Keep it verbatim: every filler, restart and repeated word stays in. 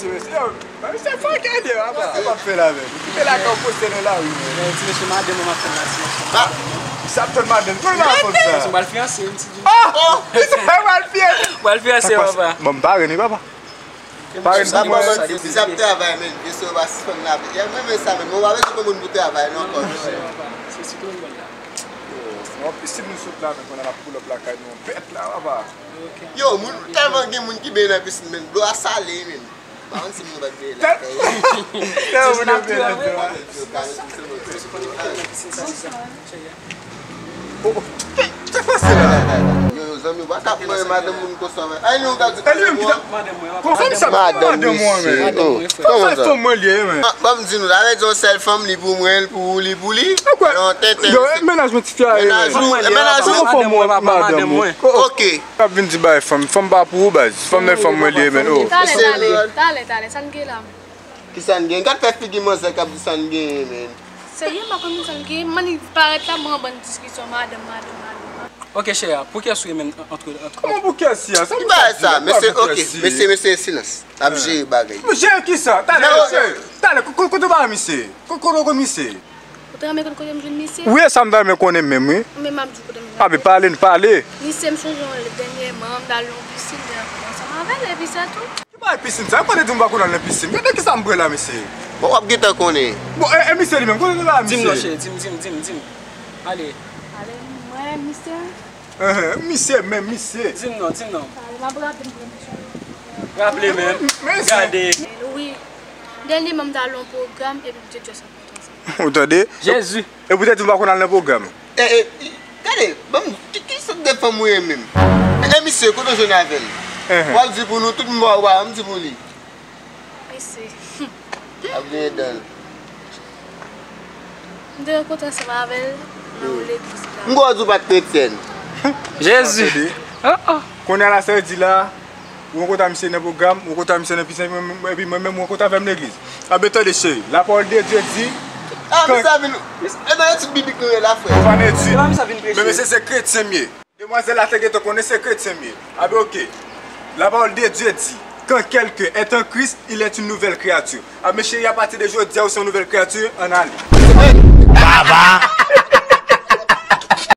Yo, se fòkè li, papa. Sa w ap fè la menm? Kite la, kan w poste nan lari, men. Ti mesye, madanm mwen ap tann la, ti mesye. Sa ap tann madanm? Kòman w ap konn sa? Mwen pral fiyanse, m ti di. Oh! Mwen pral fiyanse. Mwen pral fiyanse, papa. Bon, m pa renmen, papa. Parèt pou mwen. Sa ap travay, men. Vye sou yo pa sispann la. Mwen menm sa, men. Mwen pa bezwen pou moun pou travay, non, ankò, non. Se sitwon bòn la. Nan pisin nou sot la, men, kounye a n ap pull up lakay nou. Bèt la, papa. Yo, moun, tèlman gen moun ki benyen nan pisin, men. Dlo a sale, men. Pa konn si moun yo pa t benyen lakay. Tèlman moun yo benyen nan dlo a. Yo, yo, yo. Sa k pase la? Yo, yo, zanmi, w pa ka ap manyen madanm moun konsa, men. Ay, nou ka di. E li menm ki t ap madanm mwen, papa. Madanm misye. Oh, kòman sa? Fanm mwen li ye, men. Ah, ban m di nou, la, avè di yon sèl fanm, li pou mwen, li pou ou, li pou li. Alon, tenten. Yo, e mennaj mwen ti fi a ye, men. Mennaj ou, e mennaj ou. Fanm mwen, papa, madanm mwen. Ok. K ap vin di bay fanm, fanm pa pou ou, baz. Fanm nan fanm mwen li ye, men. Oh. Talè, talè, talè, talè, sa n gen la? Kisa n gen? Gad fè figi manzè k ap di sa n genyen, men. Serye, m pa konn sa n genyen. M annik parèt la, m pran bann diskisyon, madanm, madanm, madanm. Ok, chè a, pou kiyès ou ye menm, antre, antre? Kòman pou kiyès li a? Sa misye ap di la? Mesye, ok, mesye, mesye, silans. N ap jere bagay. Jere kisa? Talè, mesye. Talè, ko-, ko-, kote w ba misye? Ko-, kote w konn misye? Ou ta renmen konn kote m jwenn misye? Wi, e sa m ta renmen konnen menm, wi. Men m ap di w kote m jwenn. A, men pale n, pale. Misye, m sonje yon lè dènyèman, m t al nan yon pisin, m te ansanm avè l, epi se tou. Ki bagay pisin sa? Kote di m pa konn al nan pisin? Gade kisa m pran la, mesye. Bon, w ap gentan konnen. Bon, e, e misye li menm, kote li ba misye? Di m non, cheri, di m, di m, di m, di m. Ale. Ale, mwen, misye. Enhen, misye menm, misye. Di m non, di m non. Ale, m ap raple m pou misye. Raple menm. Gade. Wi. Dènyèman, m t al nan yon pwogram, epi m te dwe sa. Ou tande? Jezi. E poutèt ou pa konn al nan pwogram? E, e, gade, ban m, ki, ki sòt de fanm ou ye menm? E, e misye, kote w jwenn avè l? Enhen. W ap di pou nou, tout moun pa w pa, m di pou li. Mesye. Ap griyen dan l. M te rankontre ansanm avè l nan yon legliz la. M kwè w di w pa t kretyèn. Jezi. Tande? Oh, oh. Kounye a la, sa yo di la, ou rankontre misye nan pwogram, ou rankontre misye nan pisin, epi mwen, epi mwen menm, ou rankontre avè m legliz. A ben, tande, cheri, la parole de Dieu di. Ah, misye a vin, misye, e nan etid biblik nou ye la, frè. Ou pa nan etid. Men mesye, se kretyen m ye. Demwazèl la te gentan konnen se kretyen m ye. A ben, ok. La parole de Dieu di, quand quelqu'un est en Christ, il est une nouvelle créature. A ben, cheri, apati de jodi a, ou se yon nouvèl kreyati, ann ale. Baba!